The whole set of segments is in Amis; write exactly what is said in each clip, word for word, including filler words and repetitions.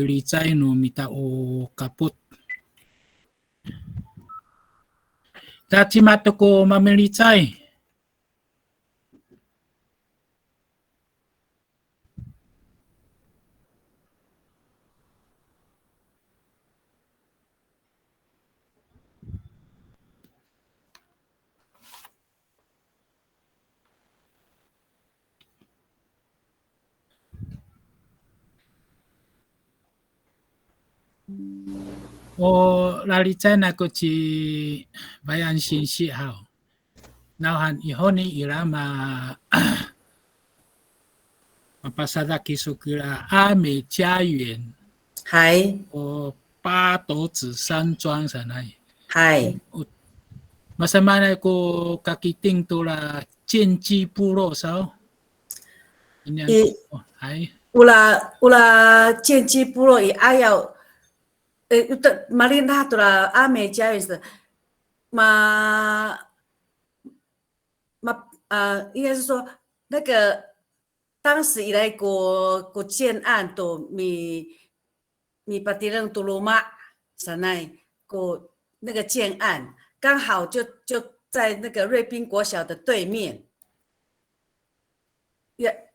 mamilicay no mita o kapot. Ta cima to ko mamilicay? O lalicayen ako ci Bayan singsi haw. Nawhan i honi ira ma, mapasadak kiso kira 阿美家园. Hay. O 八斗子山庄 sanay. Hay. O, masamaanay ko kakiting to la 建基部落 saw? Inian I, ko, hay. Ora, ora 建基部落 i ayaw, e, uta, malinah to la 阿美家园 sa, ma, ma, 呃，应该是说那个当时以来国，国建案都 mi, mipatireng to loma' sanay ko 那个建案，刚好就，就在那个瑞滨国小的对面。也，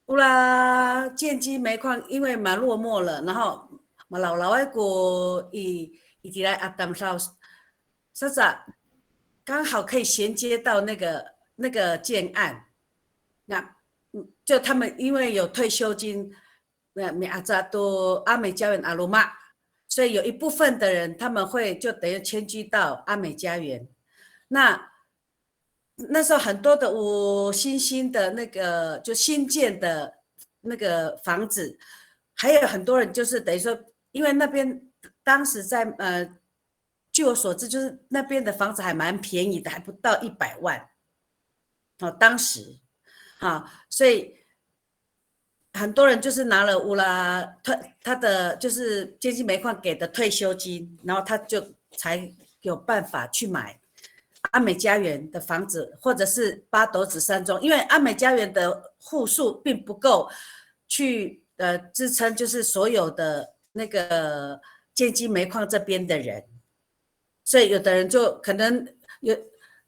乌拉建基煤矿因为蛮落寞了，然后 malawlaway ko i, itiraay a tamdaw, 刚好可以衔接到那个，那个建案。那，嗯，就他们因为有退休金，那 mi'aca to 阿美家园 a loma'，所以有一部分的人他们会就等于迁居到阿美家园。那，那时候很多的 o 新兴的那个，就新建的那个房子，还有很多人就是等于说，因为那边当时在，呃，据我所知，就是那边的房子还蛮便宜的，还不到一百万。哦，当时，啊，所以很多人就是拿了乌拉，他，他的就是建基煤矿给的退休金，然后他就才有办法去买阿美家园的房子，或者是八斗子山庄，因为阿美家园的户数并不够去，呃，支撑就是所有的那个建基煤矿这边的人。所以有的人就可能有，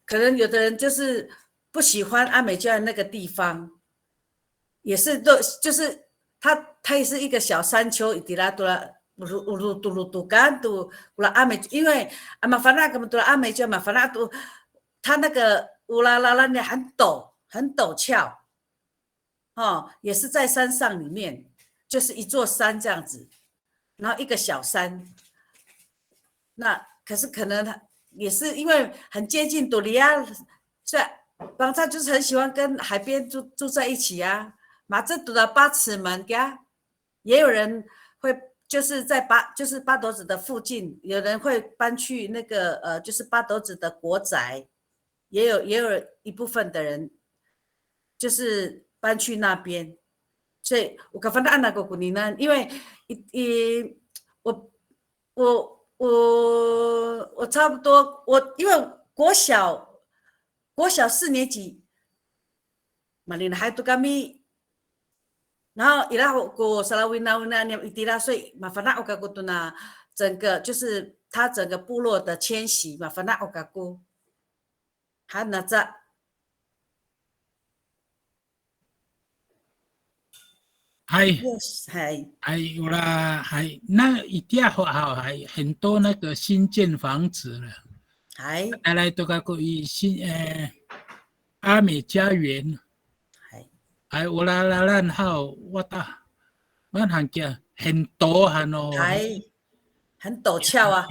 可能有的人就是不喜欢阿美家园那个地方，也是都，就是它，它也是一个小山丘，itira to la, ru, ru, to lutokan to, to la 阿美，因为 a mafana' kamo to la 阿美家园 mafana' to, 它那个 o lalalan 很陡，很陡峭。 哦，也是在山上里面，就是一座山这样子，然后一个小山。那可是可能他也是因为很接近 tolian，所以 Pangcah 就是很喜欢跟海边住，住在一起啊。Matiya to la 八尺门 kira，也有人会就是在八，就是八斗子的附近，有人会搬去那个，呃，就是八斗子的国宅。 也有，也有一部分的人就是搬去那边。所以 o kafana'an ako konini, 因为 i, i, 我，我，我，我差不多，我因为国小，国小四年级 malinahay to kami. 然后 ira ko salawinawina niyam itira, 所以 mafana' kako tona 整个，就是他整个部落的迁徙 mafana' kako. Hanaca. 嗨，yes，嗨，嗨，有啦，嗨，那一定要好，嗨，很多那个新建房子了。嗨，带来都搞个新，呃，阿美家园。嗨，嗨，有啦啦，然后我打，我看见很多很多。嗨，很陡峭啊，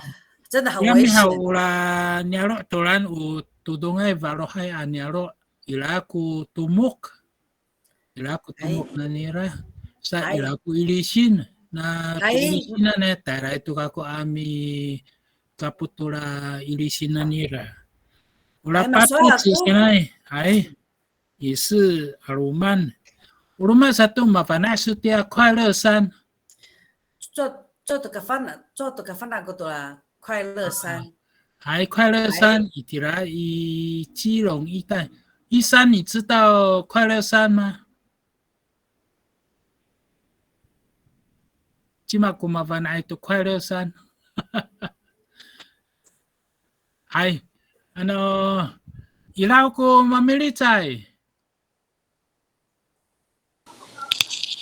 真的很危险。Yami haw, o la niyaro' to lan o todongay falohay a niyaro', ira ko tomok. Ira ko tomok nanira. Sa ira ko ilisin. Na ko ilisin nanay, tayra to kako a mikapot to la ilisin nanira. O la pato ci sanay. Hay. 也是 'aloman. 'Aloman sato mafana' sato tiya 快乐山. 做，做得 kafana'，做得 kafana' ko to la 快乐山。Hay, 快乐山 itira i 基隆一带。一山，你知道快乐山吗？ cima ko mafana'ay to 快乐山. Hay, ano, ira ko mamilicay.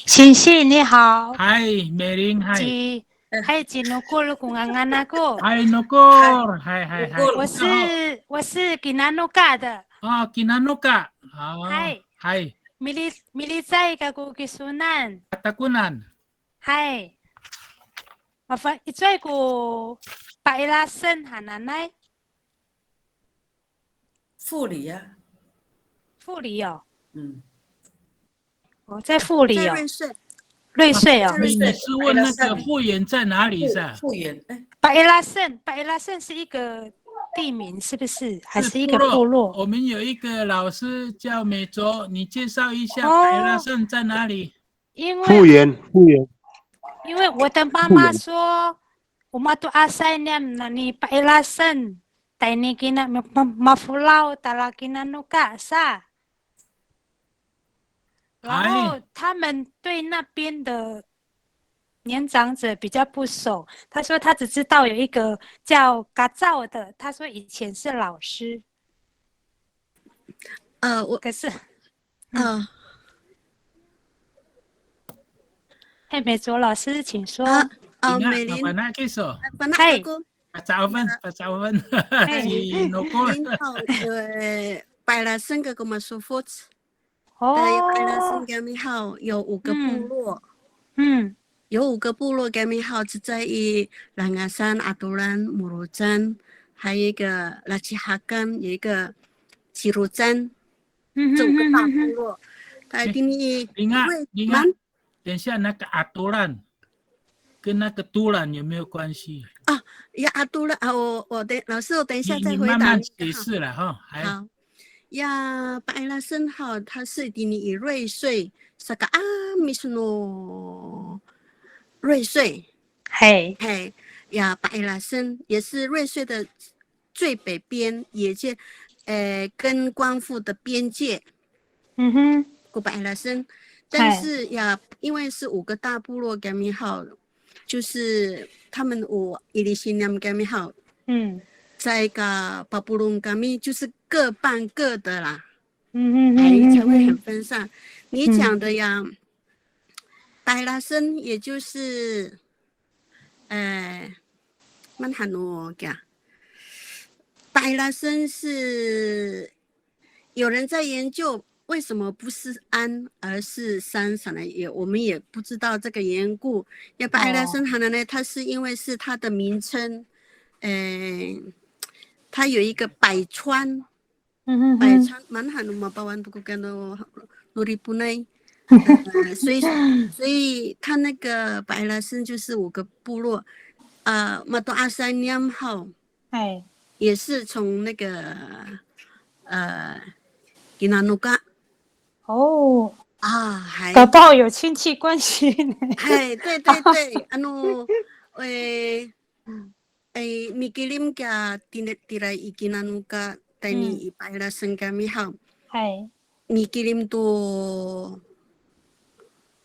先生你好。 Hay, Mering, hay. Ci, hay, ci Nokol ko ngangan ako. Hay, Nokol. Hay, hay, hay. 我是我是 Kinanoka 的。 A, Kinanoka. A, Hay. Hay. Mili milicay kako kisonan. Takonan. Hay. Mafa, icowaay ko Pa'ilasen hananay? 富里啊，富里哦。嗯，哦，在富里哦。在瑞穗，瑞穗哦。在瑞穗你你是问那个富源在哪里是吧？富源，哎， Pa'ilasen, Pa'ilasen 是一个地名，是不是？还是一个部落？我们有一个老师叫美卓，你介绍一下哦 Pa'ilasen 在哪里？因为富源，富源，因为我的妈妈说，我 mato'asay niyam nani Pa'ilasen, tayni kina ma- ma- mafolaw tala Kinanoka sa. 然后他们对那边的年长者比较不熟，他说他只知道有一个叫 Kacaw 的，他说以前是老师，呃，我可是，呃，嘿，美卓老师，请说。啊，哦，你看美玲，那个说，那嗨个 Paca'ofen, Paca'ofen. 嗨 Si Nokol. 您好，呃，Pa'ilasen kako masofoc. 对，Pa'ilasen 哦， kami haw 有五个部落，嗯，有五个部落 kami haw 是在于 Langasan, Atolan, Morocan，还有一个 Lacihakan，有一个 Cirocan，嗯这五个大部哼哼哼落。在第一，你看，瑞你看满，等一下那个 Atolan 跟那个 Tolan 有没有关系？呀，Atolan 啊，我我等老师，我等一下再回答你你慢慢你哈。解释了哈。还好，呀，Pa'ilasen 哈，它是第一瑞穗，saka 啊，Miss no 瑞穗，嘿，嘿，呀，Pa'ilasen 也是瑞穗的最北边，也界，呃，跟光复的边界。嗯哼，过 Pa'ilasen，但是呀，因为是五个大部落 kami haw，就是他们 o ilisin niyam kami haw，嗯在 ka papolong kami 就是各办各的啦，嗯嗯哎，嗯才会很嗯分散。你讲的呀，Pa'ilasen 也就是，呃，蛮 hano 讲，Pa'ilasen 是有人在研究为什么不是安而是山，可能也我们也不知道这个缘故。Ya Pa'ilasen 可能呢，它是因为是它的名称，呃，它有一个百川，嗯嗯嗯，百川 man hano mapawan to ko kano no Riponay，呃，所以所以它那个 Pa'ilasen 就是五个部落，呃，mato'asay niyam haw 哎，也是从那个呃 Kinanoka 哦，啊，还搞不好有亲戚关系呢。嘿，对对对，ano，诶诶，mikilim kiya tira i Kinanoka tayni i Pa'ilasen kami haw. 哎， Mikilim to,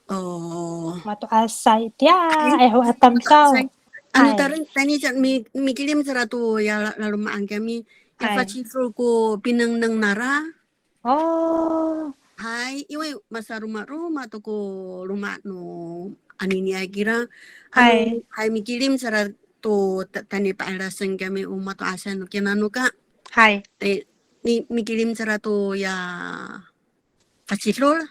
o, mato'asay tiya, eh, ho a tamdaw. ano Ay. Tayni, tayni sa mi, mikilim sa to ya la- laloma'an kami. Ya Ay. Facidol ko pinengneng nara. Oh, Hay, 因为 masaromaroma to ko loma' no aniniay kira. Ano, Hay. Hay, mikilim sa to ta- tayni Pa'ilasen kami o mato'asay no Kinanoka. hay. Eh, ni, mikilim sa to ya Facidol.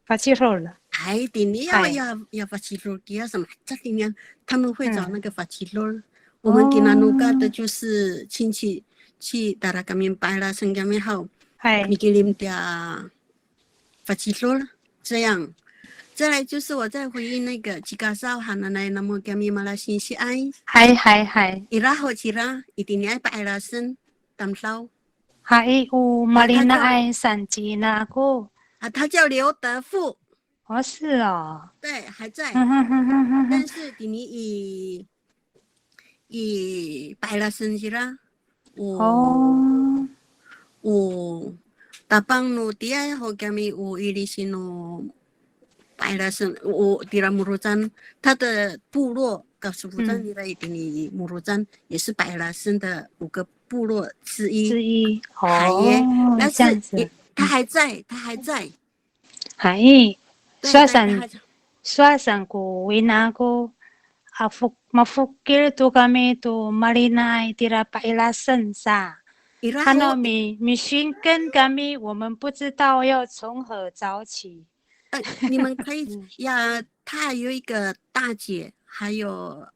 Facidol. Hay, tini ya, Hay. ya, ya Facidol kiya sa, 这里呢，他们会找那个 Facidol。嗯。我们 Kinanoka 的就是亲戚去 tara kami Pa'ilasen kami haw. Hay. Mikilim tiya Facidol 这样。再来就是我再回应那个 Cikasaw hananay namo kami malasingsiay. Hay, hay, hay. Ira ho cira, itiniay Pa'ilasen tamdaw. Hay, o malinaay saan ci ina ako. 啊，他叫刘德富。哦，是哦。对，还在。哼哼哼哼哼哼。但是 tini i, i Pa'ilasen cira. 我, 哦。我 tapang no tiyay ho kami o ilisin no Pa'ilasen, o, tira Morocan, 他的部落，kasufocan 嗯。 nira itini Morocan 也是 Pa'ilasen 的五个部落之一。之一。哎耶，哦，但是这样子。也，他还在，他还在。哎，对，说上，对，他还在。说上 ko wina ko, a fok, mafokil to kami to malinaay tira Pa'ilasen sa. Ira Ano ho, mi, misingken kami, 我们不知道要从何找起。呃，你们可以呀，他还有一个大姐，还有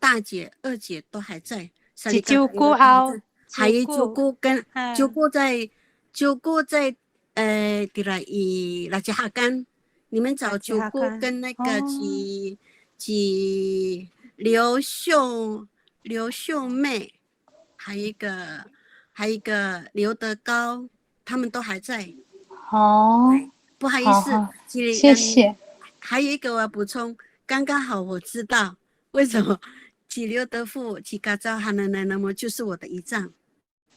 大姐、二姐都还在。姐姐姑好，还有姐姐姑。姑跟嗯。姐姑在，姐姑在，呃，tira i Lacihakan，你们找姐姑跟那个姐，姐刘秀，刘秀妹，还有一个，还有一个刘德高，他们都还在。哦，不好意思，好，好，这里谢谢。还有一个我要补充，刚刚好我知道为什么 ci Liw Defu, ci Kacaw hananay namo 就是我的姨丈。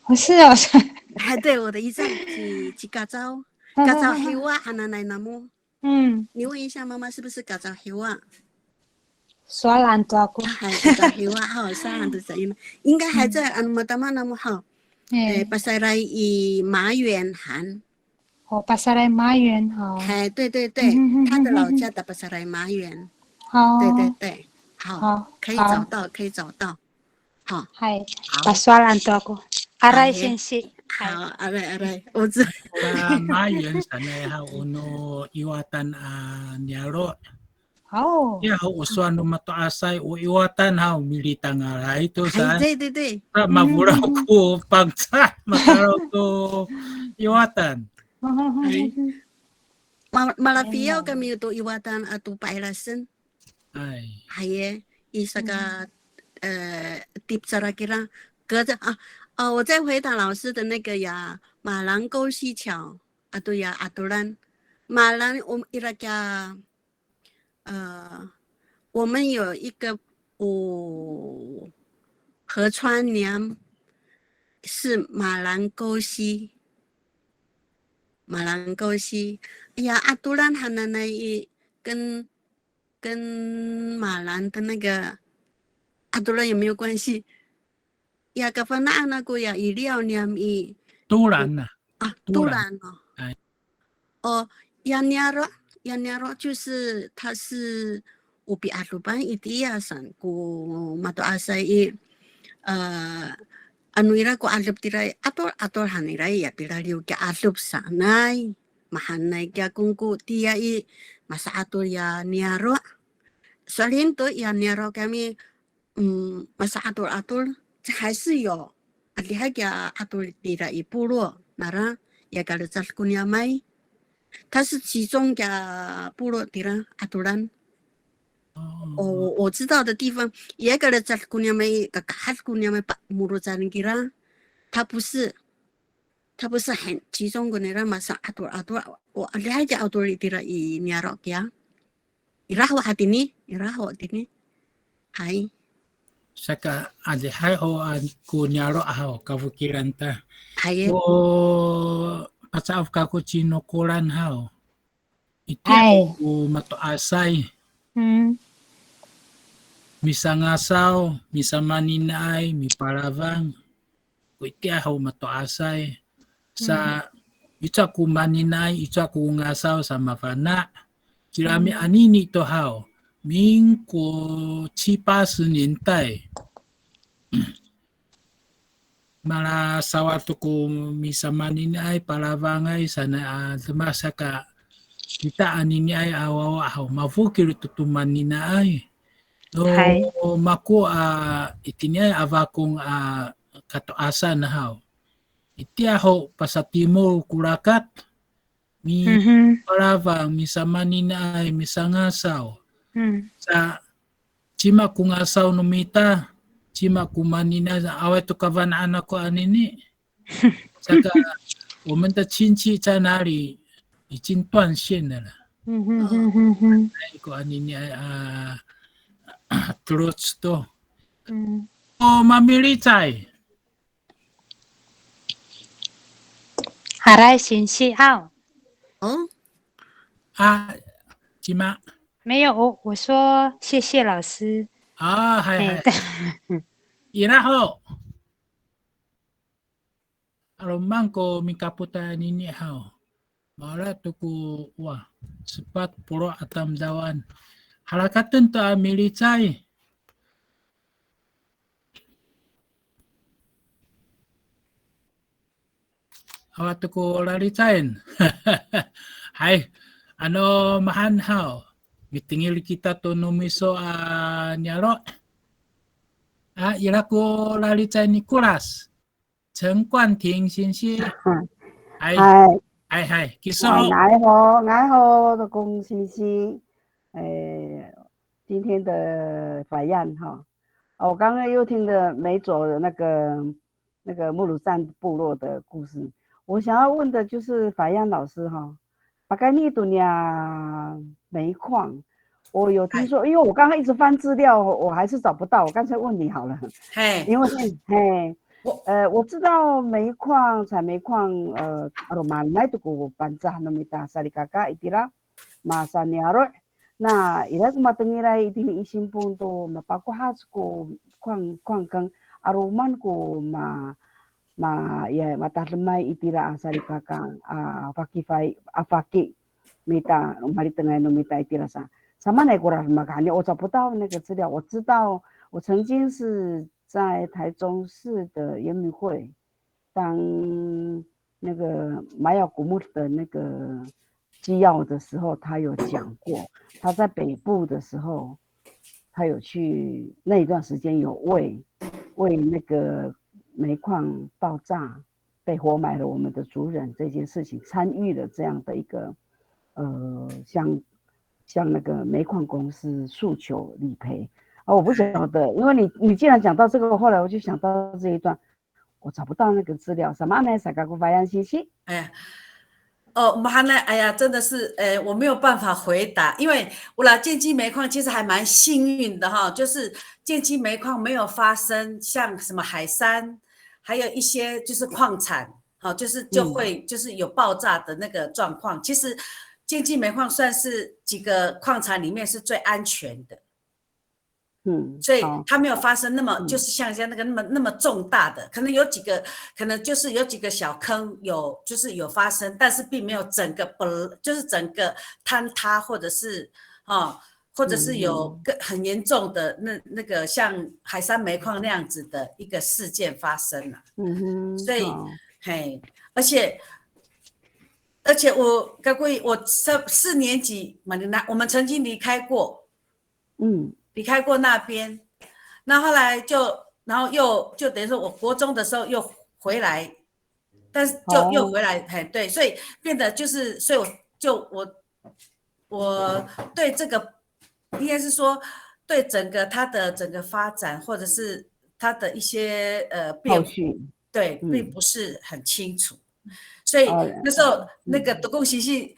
哦，是哦，是。哎，对，我的姨丈 ci, ci Kacaw, Kacaw Hiwa hananay namo。嗯。你问一下妈妈是不是 Kacaw Hiwa？ Sowal han to ako. 哎，Kacaw Hiwa 哈，sowal han to sa, 应该还在，ano matama namo 哈。哎，pasayra i 马远 han。 哦，pasayra i 马远 ha. 哎，对对对，嗯，嗯，嗯，他的老家的 pasayra i 马远。好。对对对，好，好，可以找到，可以找到。好，嗨，好。 Pasowal han to ako. Aray 好， singsi. 好，aray, aray. 我知。 Ora 马远 sanay haw, o no Iwatan a niyaro'. Oh. Ya haw, o sowal no mato'asay, o Iwatan haw, militangalay to sa. 哎，对对对。 Sa mafolaw ko Pangcah, matalaw to Iwatan. Ma, malafiyaw kami to Iwatan ato Pa'ilasen. 哎。 Hayi, i saka, 呃，tip cara kira. 隔着啊，哦，我再回答老师的那个呀，Malan Kosi 桥，ato ya atolan. Malan, o ira kiya, 呃，我们有一个，哦，河川娘是 Malan Kosi。 Malan Kosi. Ya, atolan hananay i, 跟, 跟 Malan 的那个 atolan 有没有关系？ Ya, kafana'an ako ya i liyaw niyam i. Tolan a. 啊，Tolan 哦。 哎。 哦，ya niyaro', ya niyaro' 就是它是 o pi'adopan itiya saan ko mato'asay i, e, ano ira ko 'adop tira i, 'atol, 'atol han ira i, ya pilaliw kiya 'adop sanay, mahaenay kiya kongko tiya i, masa'atol ya niyaro'. Sowal han to ya niyaro' kami, 嗯，masa'atol-atol, 这还是有 adihay kiya 'atol tira i 部落, nara, ya kalecad ko niyamay. 它是其中 kiya 部落 tira atolan. 哦，我知道的地方，ya kalecad ko niyamay, kakahad ko niyamay pa, Morocan kira. 它不是，它不是很集中 ko nira masa'atol-atol, o adihay kiya 'atol tira i niyaro' kiya. Ira ho hatini, ira ho hatini. Hay. Saka adihay ho a ko niyaro' haw, kafokilan ta. Hay. O pacaaf kako ci Nokolan haw. Itiya ho ko mato'asay. Misangasaw, misamaninaay, mipalafang. Ko itiya ho mato'asay. Sa, icowa ko maninaay, icowa ko ngasaw sa mafana'. Kirami anini to haw, 民国七八十年代. Malasawad to ko misamaninaay, palafangay, sanay a demak saka kita aniniay a wawa haw, mafokil to to maninaay. No mako a itiniay a Fakong a kato'asan haw. Itiya ho pasatimol ko rakat, mipalafang, misamaninaay, misangasaw. Sa, cima ko ngasaw no mita, cima ko maninaay, awaay to kafana'an ako anini. Saka, 我们的亲戚在哪里已经断线了啦. Ay, ko aniniay a teloc to. O mamilicay. Aray singsi haw. O? A, Cima? 没有，我，我说谢谢老师。 A, hay, 哎，hay. 对。 Ira ho. 'Aloman ko mikapotay anini haw. Maolah to ko, wa, sepat polo' a tamdawan. Halakaten to a milicay. Awa to ko lalicayen. Hay, ano mahaen haw, mitengil kita to no miso a niyaro'. A, ira ko lalicay ni Kolas. 陈冠廷 singsi. Hay. Hay. Hay, hay. Kiso. Hay, nga'ay ho, nga'ay ho, Dokong singsi. 哎，今天的 Fayan 哈。哦，我刚刚又听了美佐的那个，那个木鲁赞部落的故事。我想要问的就是 Fayan 老师哈， Pakayni to niya 煤矿，我有听说，因为我刚刚一直翻资料，我还是找不到，我干脆问你好了。嘿。因为，嘿，我，呃，我知道煤矿、采煤矿，呃，'alomanay to ko Pangcah no mita salikaka itira, masaniyaro'. Na ira ko matengilay itini i Sinpon to mapakohac ko 矿，矿坑, 'aloman ko ma ma, ya, matademay itira a salikaka, a, fakifay, a, faki mita, malitengay no mita itira sa. Samaanay kora demak hani, 我找不到那个资料。我知道，我曾经是在台中市的原民会当那个 maya komod 的那个机要的时候，他有讲过，他在北部的时候，他有去，那一段时间有为，为那个煤矿爆炸被活埋了我们的族人这件事情参与了这样的一个，呃，向，向那个煤矿公司诉求理赔。啊，我不晓得，因为你，你既然讲到这个，后来我就想到这一段，我找不到那个资料。Samaanay saka ko Fayan singsi. 哎，哦，mahaenay，哎呀，真的是，哎，我没有办法回答，因为我啦，建基煤矿其实还蛮幸运的哈，就是建基煤矿没有发生像什么海山，还有一些就是矿产，好，就是就会，嗯。就是有爆炸的那个状况。其实建基煤矿算是几个矿产里面是最安全的。 嗯，所以它没有发生那么，好，嗯。就是像，像那个那么，那么重大的，可能有几个，可能就是有几个小坑有，就是有发生，但是并没有整个本，就是整个坍塌，或者是，哦，或者是有更，嗯。很严重的那，那个像海山煤矿那样子的一个事件发生了。嗯哼，所以，好。嘿，而且，而且我，各位，我四，四年级嘛，我们曾经离开过， 嗯。离开过那边，那后来就，然后又，就等于说我国中的时候又回来，但是就又回来，哦。嘿，对，所以变得就是，所以我就，我，我对这个，应该是说对整个它的整个发展，或者是它的一些，呃，变化，后续。对，嗯。并不是很清楚。 所以，哦，那时候那个，嗯。Dokong singsi，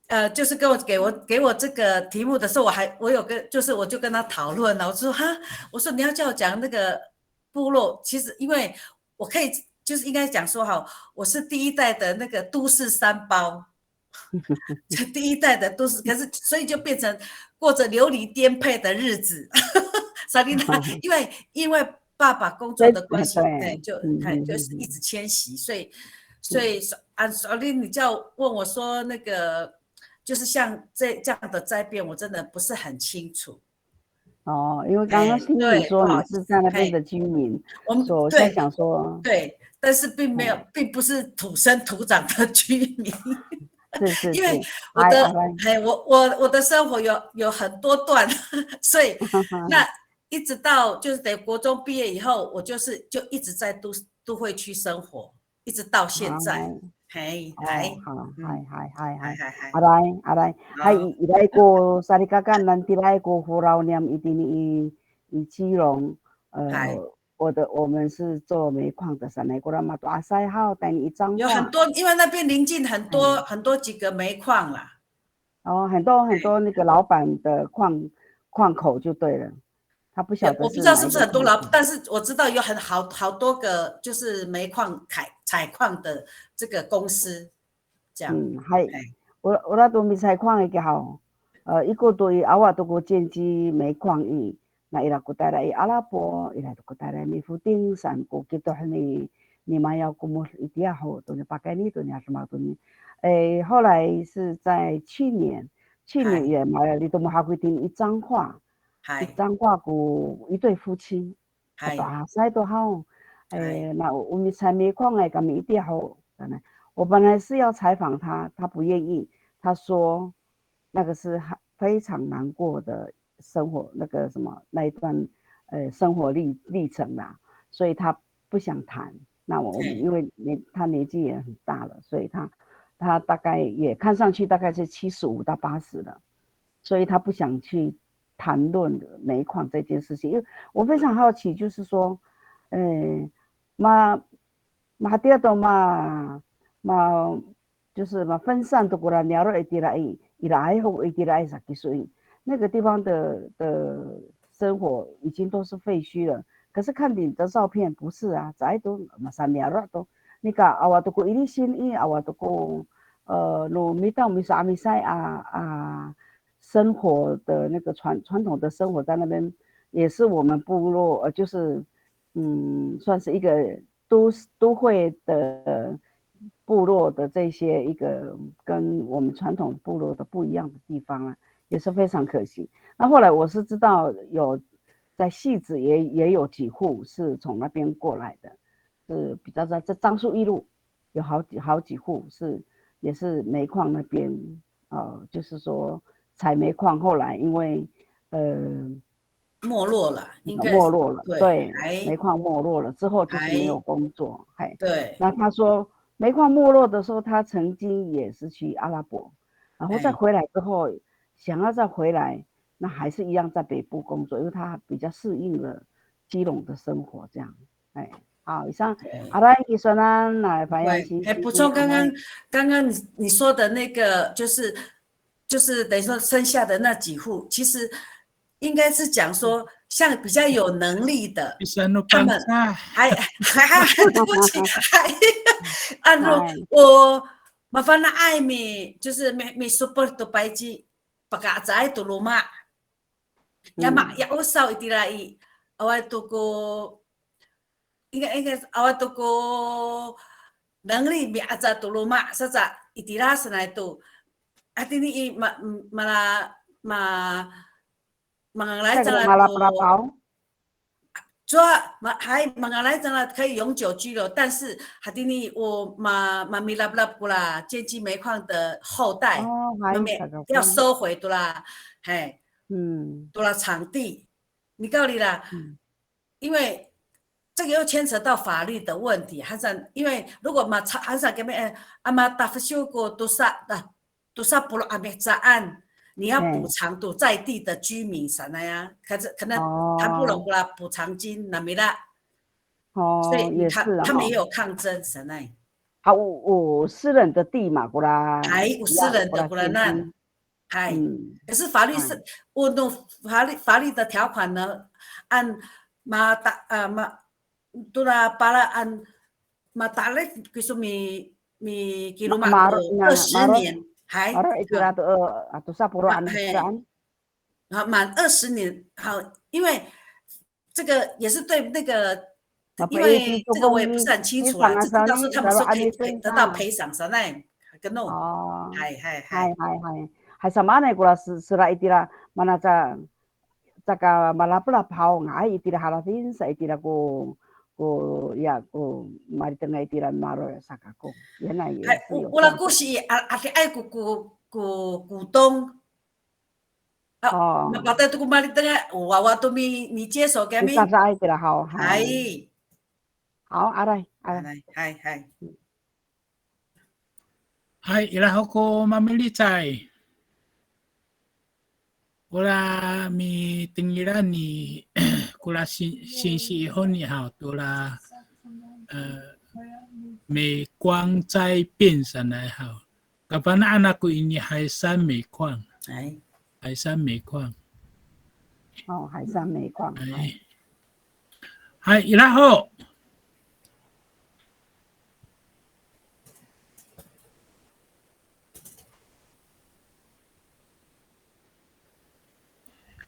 呃，就是跟我，给我，给我这个题目的时候，我还，我有跟，就是我就跟他讨论了，我说，哈，我说你要叫我讲那个部落，其实因为我可以，就是应该讲说哈，我是第一代的那个都市山胞，第一代的都市，可是所以就变成过着流离颠沛的日子。Salina，因为，因为爸爸工作的关系，对，对，对，就，嗯，哎，嗯，就是一直迁徙，嗯。所以，所以，啊，所以你叫问我说那个，就是像这，这样的灾变，我真的不是很清楚。哦，因为刚刚听你说你是在那边的居民，哎，对，不好意思，嘿。我们，所以我在想说，对，但是并没有，嗯。并不是土生土长的居民。是，是，因为我的，是。哎，哎。嘿，我，我，我的生活有，有很多段，所以，那一直到就是等于国中毕业以后，我就是，就一直在都，都会区生活，一直到现在。哦。嘿，哦，来。好，嗯。嗨，嗨，嗨，嗨。嗨，嗨，嗨。Aray, aray. 好。Hay, i, iray ko salikaka nani tiraay ko foraw niyam itini i, i Cilong, 呃，嗨。 我的，我们是做煤矿的，sanay kora mato'asay haw, tayni i 彰化。有很多，因为那边邻近很多，嗯。很多几个煤矿啦。哦，很多很多那个老板的矿，哎。矿口就对了，他不晓得是哪一个矿口。也，我不知道是不是很多老，但是我知道有很好，好多个就是煤矿采，采矿的这个公司，这样。嗯，hay. 哎。Ora, ora to micaykowan i haw. 呃，ikor to i, awa to ko 建基煤矿 i, na ira ko tayra i 阿拉伯, ira to ko tayra i mifoting saan ko kitoh ni, ni Mayaw Komod itiya ho, to ni pakayni, to ni a demak to ni. 哎，后来是在去年，去年也买了 lito mo hakoy itini i 彰化， i 彰化 ko 一对夫妻， 哎，to'asay to haw. 哎，那我们采煤矿哎，kami itiya ho. 我本来是要采访他，他不愿意，他说那个是他非常难过的生活，那个什么那一段呃生活历历程啦，所以他不想谈。那我们因为年他年纪也很大了，所以他他大概也看上去大概是七十五到八十了，所以他不想去谈论煤矿这件事情。因为我非常好奇，就是说，呃，ma ma hatira to ma ma 就是嘛分散 to kora niyaro' itira i, iraay ho itira i sa kiso i. 那个地方的的生活已经都是废墟了，可是看你的照片不是啊，caay to masaniyaro' to. Nika awa to ko ilisin i, awa to ko, 呃，no mita o misa'amisay a a 生活的那个传传统的生活在那边，也是我们部落呃就是嗯算是一个都都会的部落的这些一个跟我们传统部落的不一样的地方啊，也是非常可惜。那后来我是知道有在汐止也也有几户是从那边过来的，是比较在这樟树一路有好几好几户是也是煤矿那边，呃，就是说采煤矿，后来因为呃没落了，应该没落了，对，煤矿没落了之后就是没有工作，嘿，对。那他说煤矿没落的时候，他曾经也是去阿拉伯，然后再回来之后，想要再回来，那还是一样在北部工作，因为他比较适应了基隆的生活这样，哎。好，以上。好的，你说呢？那反正哎，补充刚刚刚刚你你说的那个，就是就是等于说剩下的那几户，其实应该是讲说，像比较有能力的，他们还还还对不起，还啊，我 mafana'ay mi 就是 mi mi support to payci paka'acaay to loma'. Ya ma ya osaw itira i, awaay to ko, 应该应该 awaay to ko 能力 mi'aca to loma' saca itira sanay to. Hatini i ma ma ma mangalay cangra to. 主要嘛还 mangalay cangra 可以永久居留，但是 hatini o ma mamilaplap kora 建基煤矿的后代，他们要收回 tora， 嘿，嗯，tora 场地。你告诉啦，因为这个又牵扯到法律的问题，还是因为如果嘛，还是给没，啊嘛，大不修过多少的 tosa polo' a mihecaan，你要补偿 to 在地的居民 sanay a，可是可能谈不拢 kora 补偿金 namira，所以你看他们也有抗争 sanay。好，我我私人的地嘛，kora，哎，有私人的 kora nan，哎，可是法律是，我的法律法律的条款呢，按 mata 啊 ma tora pala 按 mata'elif kiso mi mikiloma' 二十年，还 maro itira to, e, tosa polo' a mihecaan. 好，满二十年，好，因为这个也是对那个，因为这个我也不是很清楚啦，只知道说他们说可以赔得到赔偿，sanay，跟那种，哦，嗨嗨嗨嗨嗨，还 samaanay kora sera itira mana ca caka malaplap haw nga'ay itira halafin sa itira ko ko ya ko malitengay itira maro' sa kako. 原来也是有。Ora ko si adihay ko ko ko 股东。 哦，那把它这个 malitengay，我我都没没接手给没。哎，好，好，aray，aray。嗨嗨。 Hay, ira ho ko mamilicay. Ora mitengilan ni kora singsi i honi haw tora, e, 煤矿灾变 sanay haw. Kafana'an ako ini 海山煤矿. 海山煤矿. 哦，海山煤矿。Hay, ira ho.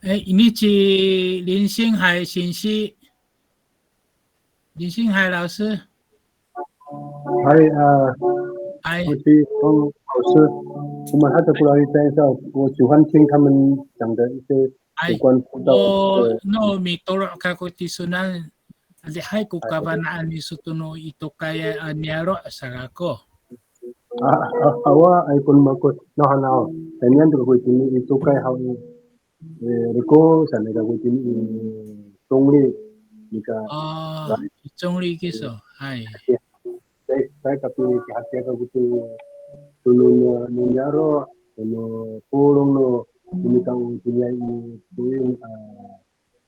哎，ini ci 林星海 singsi，林星海老师。嗨，呃，哎，我是方老师，我们还在过来介绍，我喜欢听他们讲的一些哎，有关舞蹈我的。no mitoro' kako tisowanan, adihay ko kafana'an iso to no i tokayay a niyaro' sa kako. A, a, awa, ay, ko no mako, no hanaw. Taynian to ko itini i tokay haw, eh, reko, sanay kako itini i 中立, nika. A, 中立 kiso. Hay. Caay, caay kapikihatiya kako to, to no, no niyaro', to no polong no, no mita o itiniay i toin, a,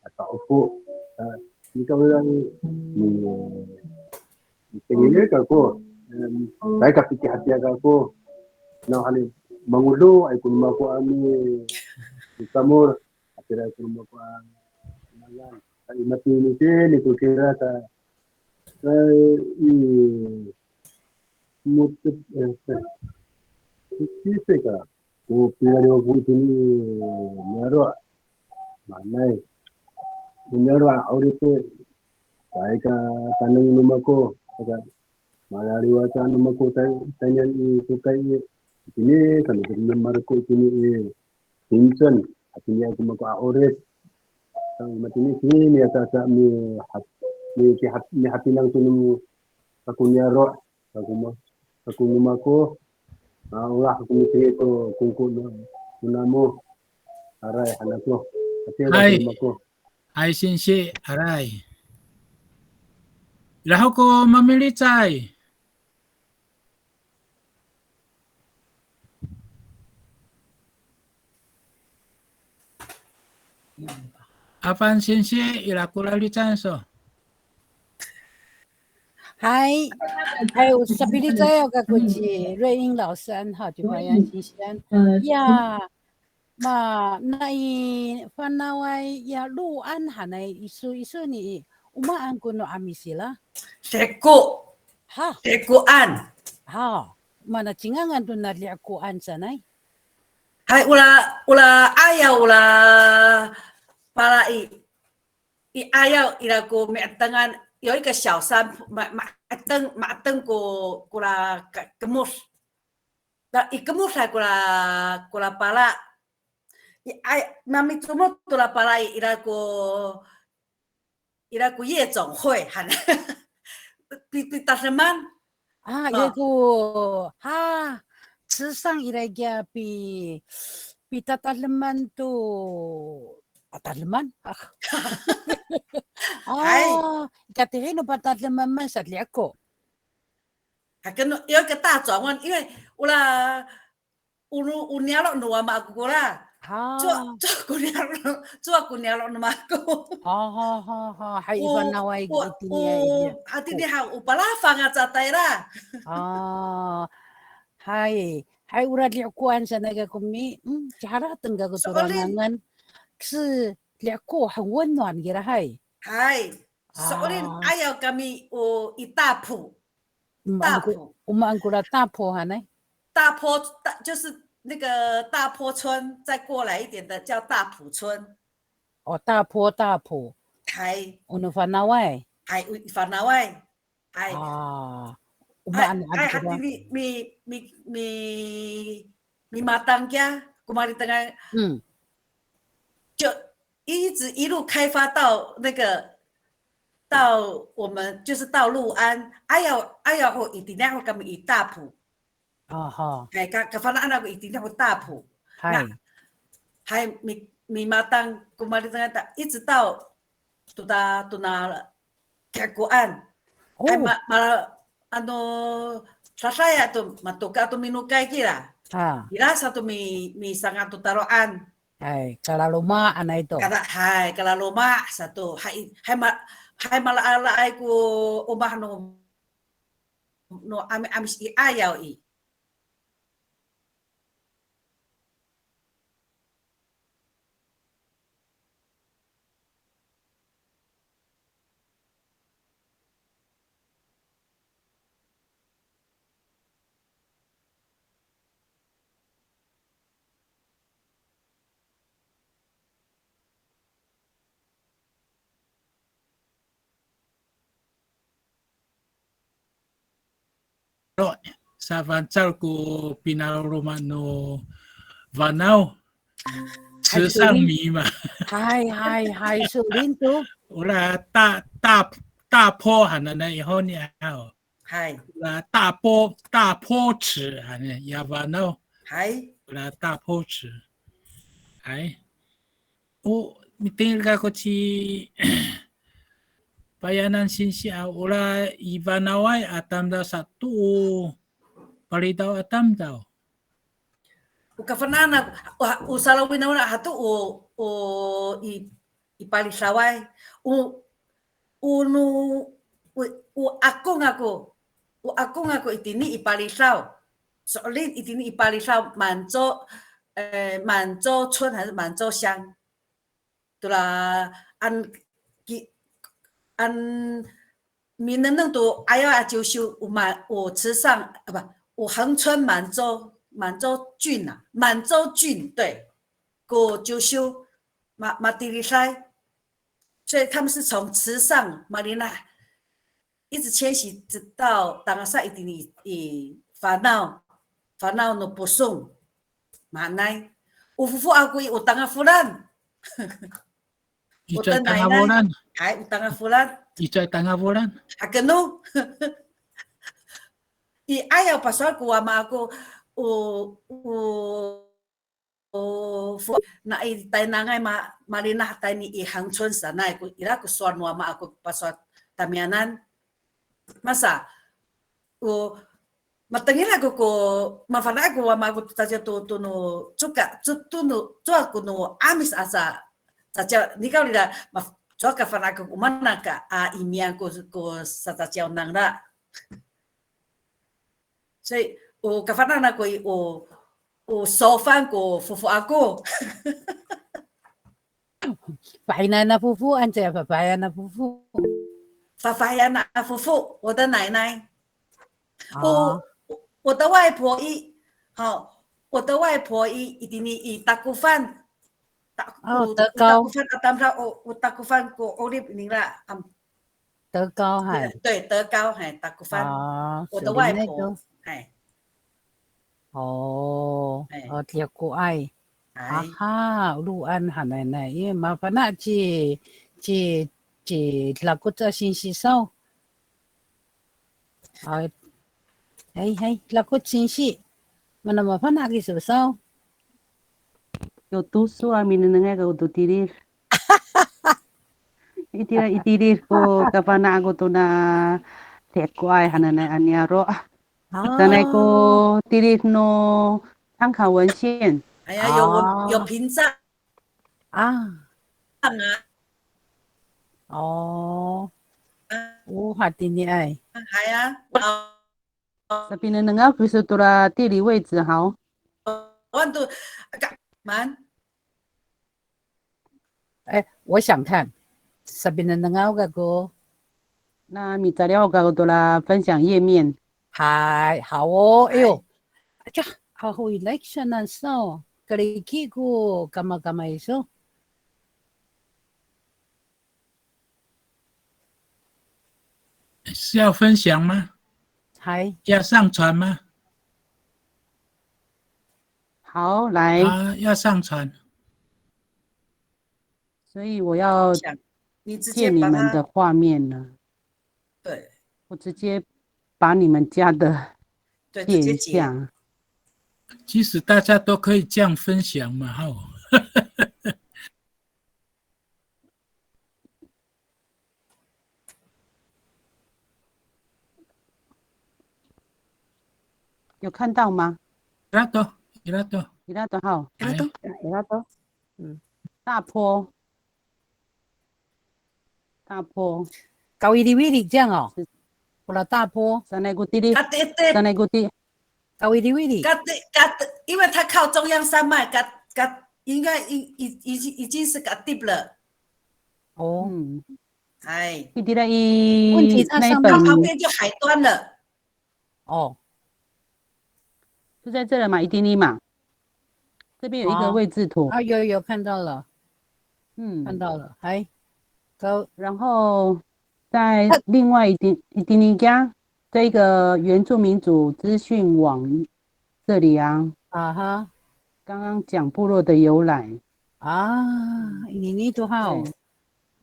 a ta'ofo. A, nika ora i, i, i tengil kako, em, caay kapikihatiya kako. Nawhani mangodoay ko no mako a mi, misamol, hatiraay ko no mako a, nangan. Ay, matini, tini ko kira ka, ay, i, motep, eh, eh, sisay ka, ko pinaliwa ko itini niyaro', manay. Niyaro' a 'orip, caay ka taneng no mako, saka malaliwa sa no mako tay, taynian i tokay i, itini, kami ko no mako itini i, 平镇, hatiniay ko mako a 'orip. Sa matini, sini ata sa mi, mi, mihapinang to no kako niyaro', kako ma, kako no mako. A, olah kako mitengil to kongko no, no namo. Aray, han ako. Hatira ko no mako. Hay, singsi, aray. Ira ho ko mamilicay. Afan singsi, ira ko lalican so. Hay, hay, o sapilicayaw kako ci 瑞英老师 han, ha, ci Fayan singsi han. Ya, ma, nai fanaway ya 陆安 hanay iso, iso ni i, o maan ko no 'Amis ira? Li'ko. Ha. Li'koan. Ha, mana cingangan to na Li'koan sanay? Hay, ora, ora 'ayaw, ora pala i, i 'ayaw ira ko mi'etengan, 有一个小山坡, ma, ma'eteng, ma'eteng ko, kora ka, kemos. Na i kemos hay kora, kora pala. I, ay, mamicomod tora pala i, ira ko, ira ko 夜总会 han. Pi, pitademan. A, ira ko, ha, 池上 ira kiya pi, pitatademan to, a, tademan? A, katihino patademan man sa Li'ko. Hakeno, 有一个大转弯, 因为 ora, o, o niyaro' no wama ako kora. Ha. Cowa, cowa ko niyaro', cowa ko niyaro' no mako. Ha, ha, ha, ha. Hay, o, i fanaway o, itini o, ya, itini ha, o palafang aca tayra. A, hay, hay, ora Li'koan sanay kako mi, hmm, ciharateng kako tora ngangan. Kesi Li'ko 很温暖 kira hay. Hay. So'elin 'ayaw kami o i 大埔. 大埔. O maan kora 大埔 hanay? 大坡, 大, 就是那个大坡村，再过来一点的叫大埔村。O, 大坡, 大埔. Hay. O no fanaway? Hay, o fanaway. Hay. A, o maan, hay, hatini mi, mi, mi, mimatang kiya, ko malitengan. Hmm. 就 一直一路开发到那个，到我们就是到陆安，'ayaw, 'ayaw ho itini ho kami i 大埔. Aha. Hay, ka, kafana'an ako itini ho 大埔. Hay. Na, hay, mi, mimatang ko malitengan ta, 一直到 to ta, to na Li'koan. Hay, ma, ma, ano, sasaya to, matoka to minokay kira. A. Ira sato mi, misanga' to talo'an. Hay, kalaloma' hanay to. Kala, hay, kalaloma' sato. Hay, hay, ma, hay, mala'ala'ay ko omah no, no 'Ami, 'Amis i 'ayaw i. Safangcal ko pinaloma no fanaw. 池上米嘛。 Hay, hay, hay, so'elin to. Ora 大, 大, 大坡 hananay i honi haw. Hay. Ora 大坡, 大坡池 hananay ya fanaw. Hay. Ora 大坡池. Hay. O mitengil kako ci Payanan singsi a, ora i fanaway a tamdaw sato o Palidaw a tamdaw. O kafana'an ako, o, o salawinawina hato o, o i, i Palidaway. O, o no, o, o akong ako, o akong ako itini i Palidaw. So'elin itini i Palidaw, 满洲, e, 满洲村还是满洲乡？ Tora, an, ki, an, minengneng to 'ayaw a ciwsiw, o ma, o 池上, a, 不, o 恒春满洲, 满洲郡啊, 满洲郡, 对, ko ciwsiw, ma, matiliday. 所以他们是从池上, malina, 一直迁徙直到 tangasa itini i fanaw, fanaw no Posong. Mahaenay, o fofo ako i, o Tangafolan. Icowa i Tangafolan? Hay, o Tangafolan. Icowa i Tangafolan? Hakeno. I 'ayaw pasowal ko wama ako, o, o, o, fo, na i Taynangay ma, malinah tayni i 恒春 sanay ko, ira ko sowal no wama ako pasowal tamiyanan. Masa, o, matengil ako ko, mafana' ako wama ako to caciyaw to, to no, coka, to, to no, cowa ko no 'Amis a sa, caciyaw, nikawrira, ma, cowa kafana' ako o maan ka, a, imiyan ko, ko sacaciyaw nangra. 所以, o, kafana'an ako i, o, o sofan ko fofo ako. Fafahiyan a fofo, ano caay fafahiyan a fofo? Fafahiyan a fofo, 我的奶奶. 哦。我的外婆一，好，我的外婆一，一定一大锅饭，大，哦，有，德高。有大锅饭，啊，当然，有，有大锅饭，有 'orip 你啦，嗯。德高，嘿。对，德高，嘿，大锅饭。哦，我的外婆，嘿。 O, o, tiyakoay. Aha, o Loan hananay. Iya, mafana' ci, ci, ci Lakoc a singsi saw. Hay, hay, Lakoc singsi. Mana mafana' kiso saw? Yo toso a minengnengay kako to tilid. Itira i tilid ko kafana' ako tona tiyakoay hananay a niyaro'. Sanay ko tilid no 参考文献. Aya, yo, yo 屏障. A. O. O hatiniay. Aya. Sapinengnengaw kiso tora 地理位置 haw. Wan to, ka, man. 哎，我想看，sapinengnengaw kako. Na micaliyaw kako tora 分享页面. Hay, haw o. Ayo. Aca, aho election nan saw. Kaliki ko kamakamay so. 是要分享吗？Hay. 要上传吗？好，来。啊，要上传。所以我要借你们的画面了。你直接把它，对。我直接把你们家的，对，借一下。直接截。其实大家都可以这样分享嘛，哈。 有看到吗？Ira to, ira to. Ira to haw. Ira to. Ira to. 嗯。大坡。大坡。Kawiliwili 这样哦。是。Ora 大坡。Sanay ko tilid. Katete. Sanay ko ti. Kawiliwili. Kat, kat, 因为它靠中央山脉，kat, kat, 应该已，已，已经，已经是 katip 了。哦。嗯。哎。Itira i 问题它上面，那本，它旁边就海端了。哦。就在这了嘛，itini 嘛。这边有一个位置图。啊，有，有，看到了。嗯。看到了，哎。然后在另外 itini，itini 家。这个原住民族资讯网这里啊，啊哈。刚刚讲部落的由来。啊，ini to haw. 对，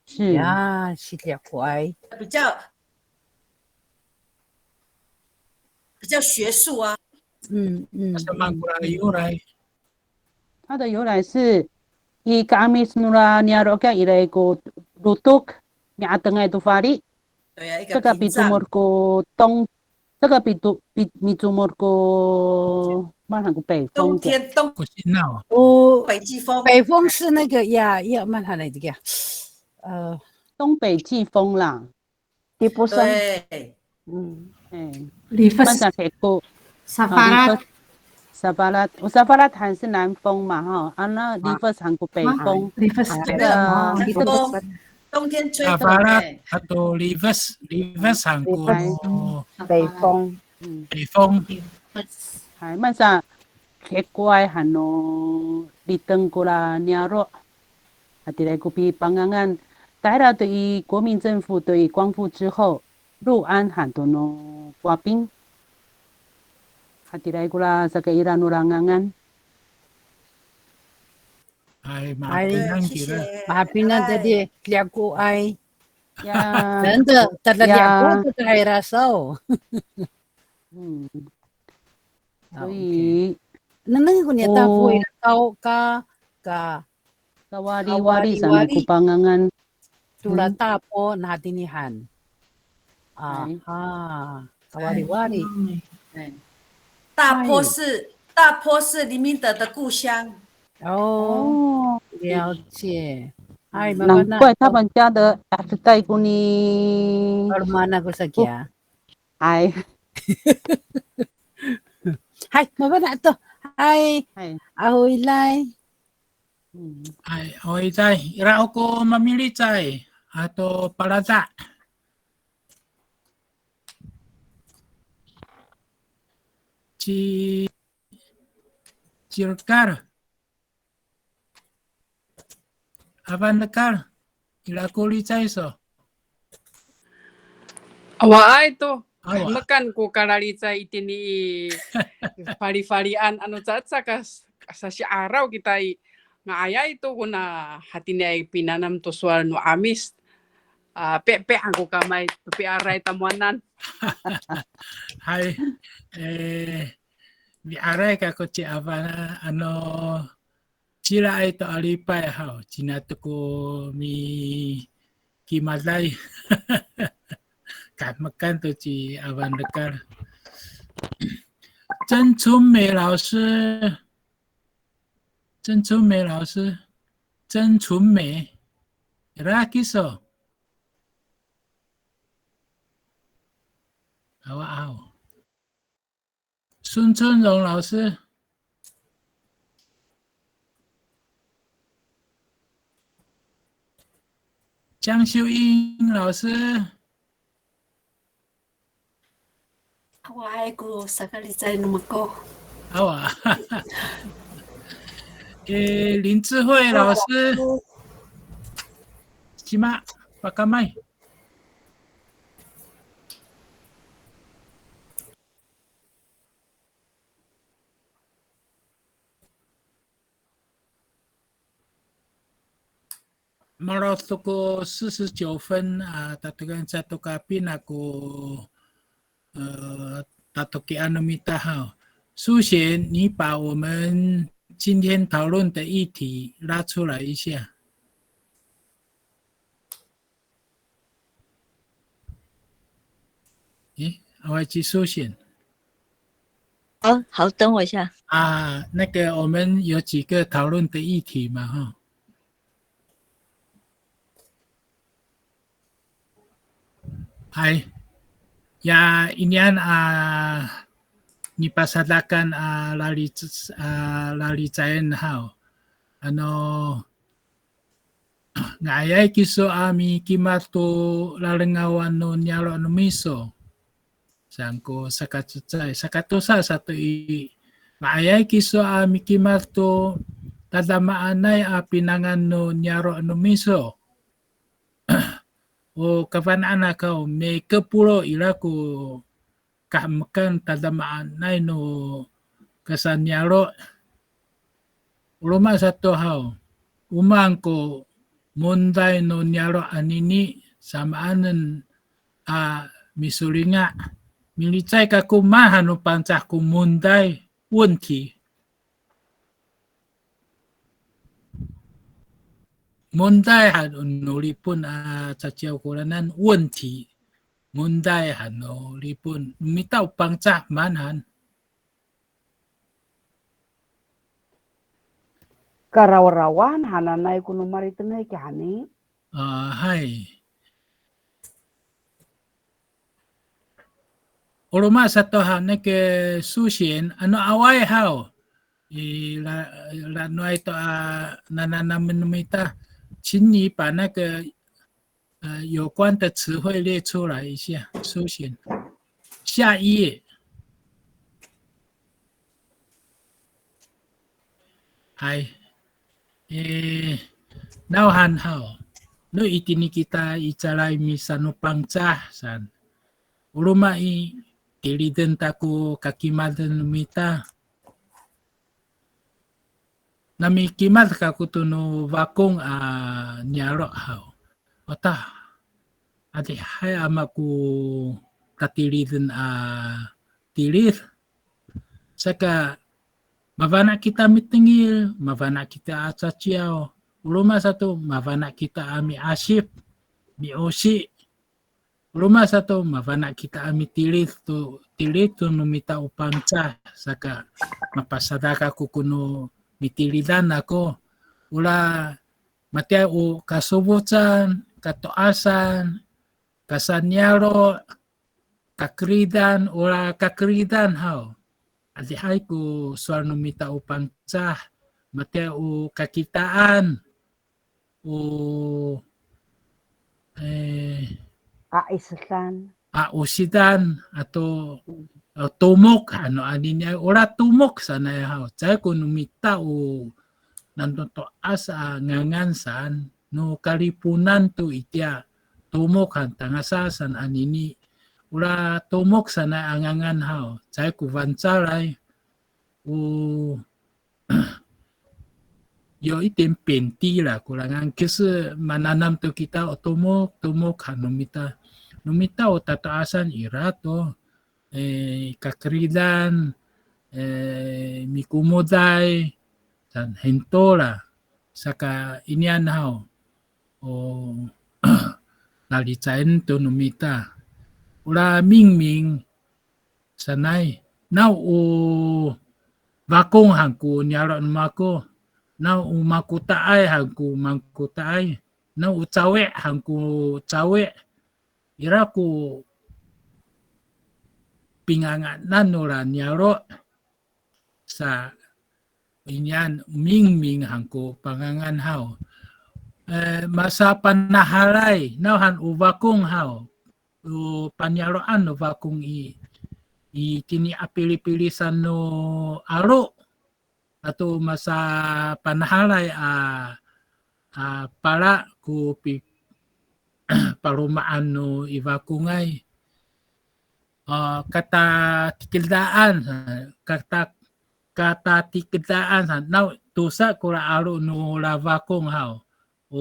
是。Ya, si Liyakoay. 比较，比较学术啊。嗯，嗯，他是曼谷来的由来。它的由来是，i ka'amis nora niyaro' kiya ira ko lotok, mi'atengay to fali. 对啊，一个屏障。Saka picomod ko tong, saka pito, pi, micomod ko, maan han ko 北风 kiya. 冬天，东，哦，北季风。北风是那个呀，呀，maan han ira kiya. 呃，东北季风啦。Tiposan. 对。嗯。哎。Lifes. Maan sa ko, Safalat. Lifes. Safalat. O safalat 还是南风嘛，哈，啊，那 lifes 还是北风。Lifes. 那个，哦，lifes. 冬天吹动的。Safalat ato lifes, lifes 还是北风。嗯。北风。Hay, maan sa, Liyakoay han no liteng kora niyaro'. Hatiraay ko pipangangan. Tahira to i 国民政府 to i 光复之后，陆安 han to no Kowaping. Hatiraay kora saka ira nora ngangan. Hay, mahapinang kira. Mahapinang to Liyakoay. Ya. 真的，tada Liyako to tahira saw. 嗯。所以，那，那个你大部位的高，高，高，Kawaliwali 上面 ko pangangan. Tora 大坡 na hatini han. 哎。啊，Kawaliwali. 哎。大坡是，大坡是李明德的故乡。哦，了解。哎，难怪他们家的，啊，是在过呢。Hay, mafana' ko sakiya. Hay. Hay, mafana' to. Hay. Hay. Ahowiday. Hmm. Hay, ahowiday. Ira ho ko mamilicay ato palada'. Ci, Ci Lekal. Awan Lekal, ira ko licay iso? Awaay to. Awa. Mekan ko kalalicay itini i falifalian, ano caay ka, sasi'araw kita i, nga'ayay to kona hatiniay pinanam to sowal no 'Amis. A, pe, pe han ko kamay to piaray tamowanan. Hay, e, miaray kako ci Awan, ano, cilaay to a lipay haw, cina to ko mikimaday. Kahemekan to ci Awan Lekal. 曾春梅老师，曾春梅老师，曾春梅，ira kiso? Awa aw. 孙春荣老师，江秀英老师。Awaay ko sakalicay no mako. Awa. 诶，林智慧老师。Cima, pakamay. Malowad to ko 四十九分 a, tatokian sato ka pina ko, 呃, tatokian no mita haw. 苏贤，你把我们今天讨论的议题拉出来一下。 诶，我要去苏醒。好，好，等我一下。啊，那个，我们有几个讨论的议题嘛，哈。Hay, ya inian a nipasadakan a lalic, a lalicayen haw. Ano, nga'ayay kiso a mikimad to lalengawan no niyaro' no miso. Saan ko sakacecay, sakatosa sato i, nga'ayay kiso a mikimad to tadamaanay a pinangan no niyaro' no miso. O kafana'an ako, mikapolo ira ko kahemekan tadamaanay no kasaniyaro'. O roma sato haw, o maan ko monday no niyaro' anini, samaanen a misolinga'. Milicay kako maan han no Pangcah ko monday, 问题. Monday han no Lipon a caciyaw koranan, 问题. Monday han no Lipon. Mita o Pangcah maan han. Karawrawan hananay ko no malitengay kihani. A, hay. O roma sato ha, 那个苏贤, ano awaay haw. I la, lanoay to a nananamen no mita, 请你把那个 呃，有关的词汇列出来一下，苏贤。下一页。Hay. E, nawhan haw. No itini kita i calay misanoPangcah san. O roma i, tiliden ta ko kakimaden no mita. Na mikimad kako to no Fakong a niyaro' haw. Wata, adihay a mako katiliden a tilid. Saka, mafana' kita mitengil, mafana' kita a caciyaw. O roma sato, mafana' kita a miasip, miosi. O roma sato, mafana' kita a mitilid to, tilid to no mita o Pangcah, saka mapasadak ako ko no mitilidan ako. Ora matiya o kasofocan, kato'asan, kasaniyaro', kakeridan, ora kakeridan haw. Adihay ko sowal no mita o Pangcah, matiya o kakitaan, o, e, A'isidan. A'osidan ato, e, tomok, ano aniniay, ora tomok sanay haw. Caay ko no mita o nano to'as a ngangan saan, no kaliponan to itiya, tomok han tangasa saan anini. Ora tomok sanay a ngangan haw, caay ko fangcalay. O, 有一点贬低啦，korangan. 可是 mananam to kita o tomok, tomok han no mita. No mita o tato'asan ira to, e, kakeridan, e, mikomoday, san hento la. Saka inian haw, o, lalicayen to no mita. Ora mingming, sanay. Naw o Fakong han ko niyaro' no mako. Naw o Makota'ay han ko Makota'ay. Naw o Cawi' han ko Cawi'. Ira ko pinganganan nora niyaro'. Sa inian mingming han ko pangangan haw. E, masapanahalay, nawhan o Fakong haw. O paniyaro'an no Fakong i, itini a pilipilisan no 'alo ato masapanahalay a, a pala ko pi, paloma'an no i Fakongay. A, katatikidaan, kata, katatikidaan sa, naw tosa kora 'alo nora Fakong haw. O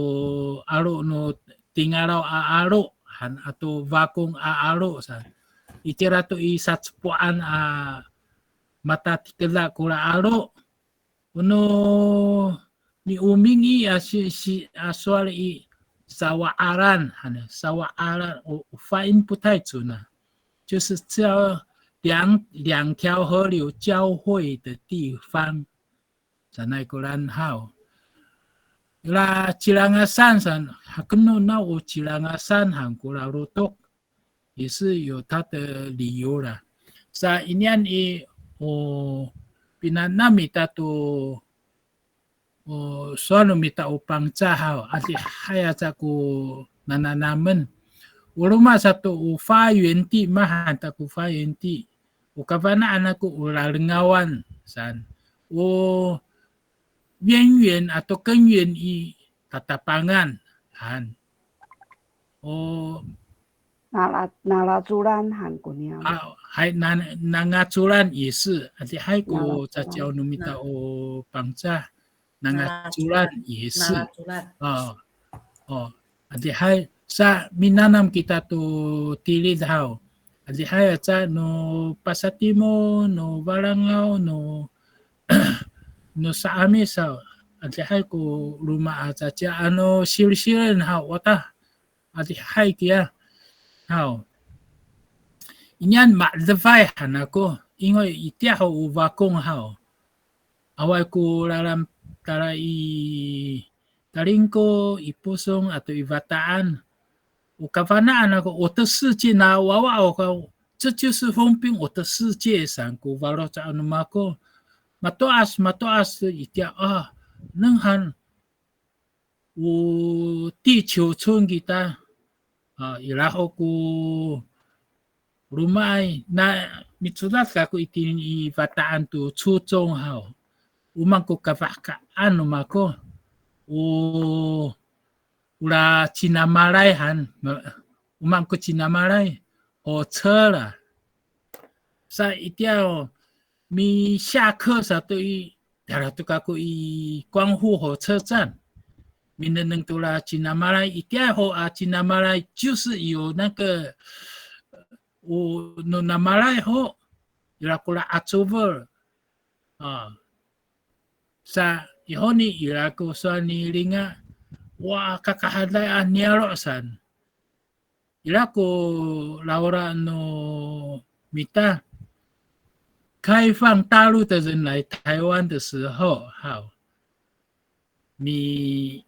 'alo no Tingalaw a 'alo han ato Fakong a 'alo sa. Itira to i sacepo'an a matatikeda kora 'alo. O no ni Oming i a si, si, a sowal i sawa'alan han, sawa'alan, o, o 发音不太准啊，就是叫两，两条河流交汇的地方。 Sanay koran haw. Ira Cilangasan san, hakeno naw o Cilangasan han kora lotok, 也是有它的理由啦。Sa inian i, o, pinanam ita to, o, sowal no mita o Pangcah haw, adihay aca ko nananamen. O roma sato o 发源地, mahaen ta ko 发源地. O kafana'an ako o lalengawan saan. O 渊源 ato 根源 i tatapangan han. O nala, nalacolan han koniya. A, Hay, na, nangacolan 也是. Adihay ko caciyaw no mita o Pangcah. Nangacolan 也是. Nangacolan. O, o, adihay sa minanam kita to tilid haw. Adihay aca no pasatimol, no falangaw, no, no sa'amis haw. Adihay ko loma' a caciyaw, ano silsilen haw, wata. Adihay kiya haw. Inian ma'edefay han ako, 因为 itiya ho o Fakong haw. Awaay ko lalan tala i Talingko, i Posong ato i Fata'an. O kafana'an ako, 我的世界 na wawa ako, 这就是丰滨 我的世界 saan ko faloco' no mako. Mato'as, mato'as itiya a, neng han o 地球村 kita, a, ira ho ko romaay, na micodad kako itini i Fata'an to 初中 haw. O maan ko kafahkaan no mako, o, ora cinamalay han, ma-, o maan ko cinamalay, 火车 la. Sa itiya o, mi下课 sato i, tala to kako i 光复火车站. Minengneng to la cinamalay, itiya ho a cinamalay, 就是有那个, o, no namalay ho, ira ko la 'acofel. A, sa i honi ira ko sowal ni Linga, wa, kakahaday a niyaro' saan. Ira ko lawla no mita, 开放大陆的人来台湾的时候，好， mi,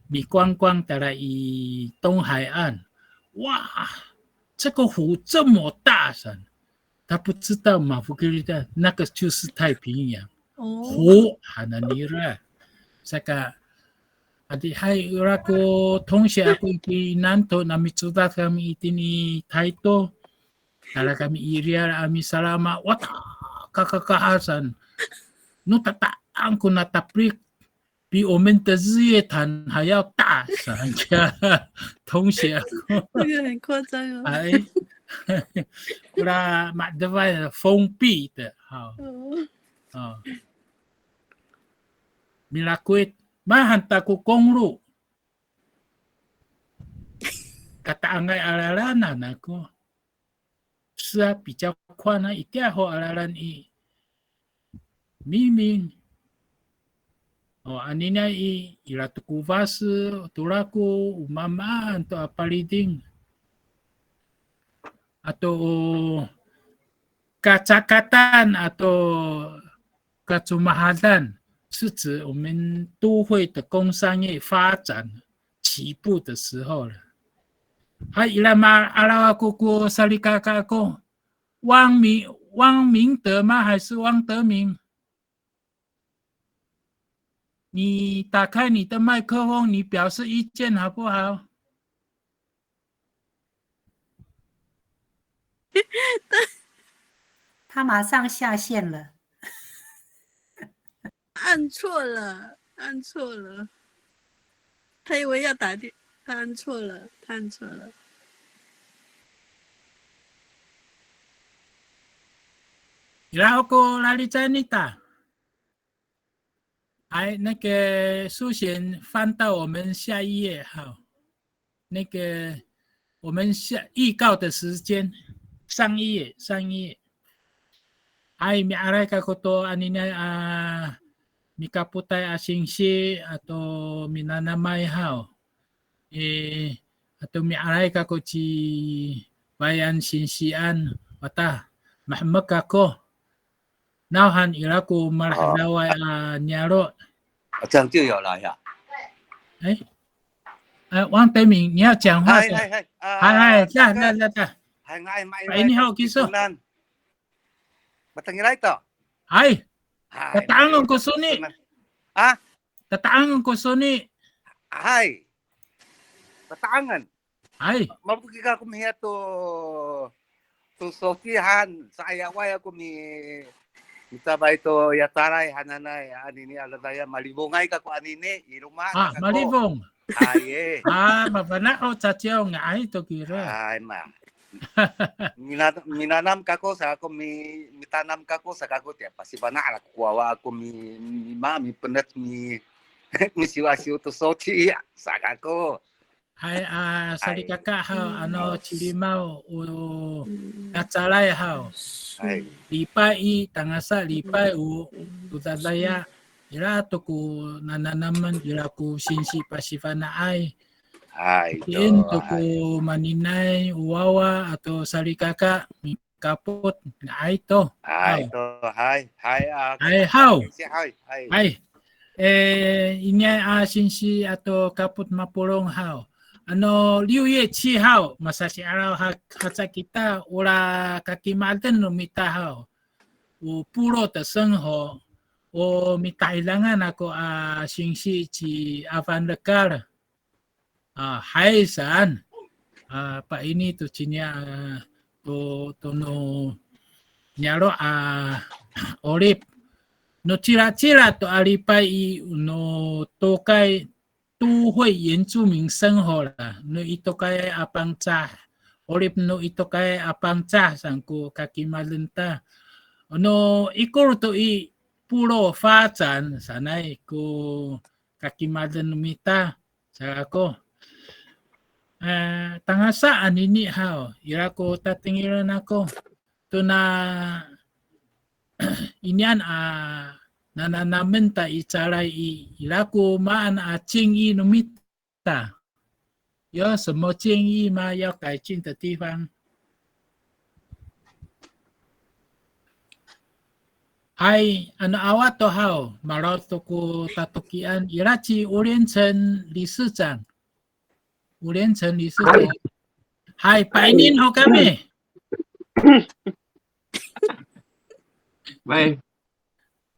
mi观光 tala i 东海岸，哇，这个湖这么大 saan. 他不知道 mafokil ita, 那个就是太平洋。哦。湖 hanan nira. Saka, adihay ira ko 同学 ako i Nanto, na micodad kami itini i Tayto. Tala kami i riyar a misalama, wata, kakakahasan. No tata'ang ko na taplik, 比我们的日月潭还要大 saan kiya 同学 ako. 这个很夸张哦。Ay. Kora ma'edefay, 丰滨 to haw. O. O. Milakowit, mahaen ta ko 公路. Kata'angay a lalan ako. 是啊，比较宽啊，itiya ho a lalan i, 明明, o, aniniay i, ira to ko fas, to rako, o mamaan to a paliding. Ato o kacakatan ato kacomahadan, 是指我们都会的工商业发展起步的时候了。Hay, ira ma'araw ako ko salikaka ako, 汪明, 汪明德吗？还是汪德明？你打开你的麦克风，你表示意见好不好？他马上下线了。按错了，按错了。他以为要打电，他按错了，他按错了。Ira ho ko lalicay nita. 哎，那个苏贤翻到我们下一页哈，那个我们下，预告的时间，上一页，上一页。Hay, mi'aray kako to aniniay a mikapotay a singsi ato minanamay haw. E, ato mi'aray kako ci Fayan singsian, wata, mahemek kako. Nawhan ira ko malahedaway a niyaro'. 啊，这样就有了呀。哎，呃，汪德明，你要讲话的。嗨，嗨，嗨，啊，嗨，嗨，大哥。来，来，来，来。嗨，哎，哎，哎，你好，Kiso。Matengilay to. Hay. Hay, tata'angen ko soni. A? Tata'angen ko soni. Hay. Tata'angen. Hay. Mafokil kako mihiya to, to sosihan, sa'ayaway ako mi, micabay to yatalay hananay, anini a dadaya, malifongay kako anini, i loma'. A, malifong. Hay, e. A, mafana' o caciyaw nga'ay to kira. Hay, ma. Mina, minanam kako sa ako, mi, mitanam kako sa kako tiya, pasifana' ako ko wawa ako mi, mi, ma, mipenet mi, misiwasiw to soci sa kako. Hay, a, salikaka haw, ano, cilimaw, o, nacalay haw. Hay. Lipay i, tangasa lipay o, to dadaya, ira to ko nananamen, ira ko singsi pasifana'ay. Hay, tiin to ko maninay, o wawa, ato salikaka, mi, kapot, nga'ay to. Hay, to, hay, hay, a, hay, haw. Hay, hay. Hay. E, iniay a singsi ato kapot mapolong haw. Ano, 六月七号, masasi'araw ha, haca kita, ora kakimaden no mita haw. O 部落的生活, o mitahidangan ako a singsi ci Afan Lekal. A, hay saan. A, paini to ciniya, a, to, to no niyaro' a 'orip. No cilacila to a lipay i, no tokay, 都会原住民生活 la. No i tokay a Pangcah. 'Orip no i tokay a Pangcah saan ko kakimaden ta. No ikor to i 部落发展 sanay ko kakimaden no mita. Sa ako. E, tangasa anini haw, ira ko tatengilen ako. Tona inian a nananamen ta i calay i, ira ko maan a 建议 no mita. 有什么建议吗？要改进的地方。 Hay, ano awa to haw, maraw to ko tatokian, ira ci 吴连成理事长. 吴连成理事长. Hay, paini ho kami. Hay.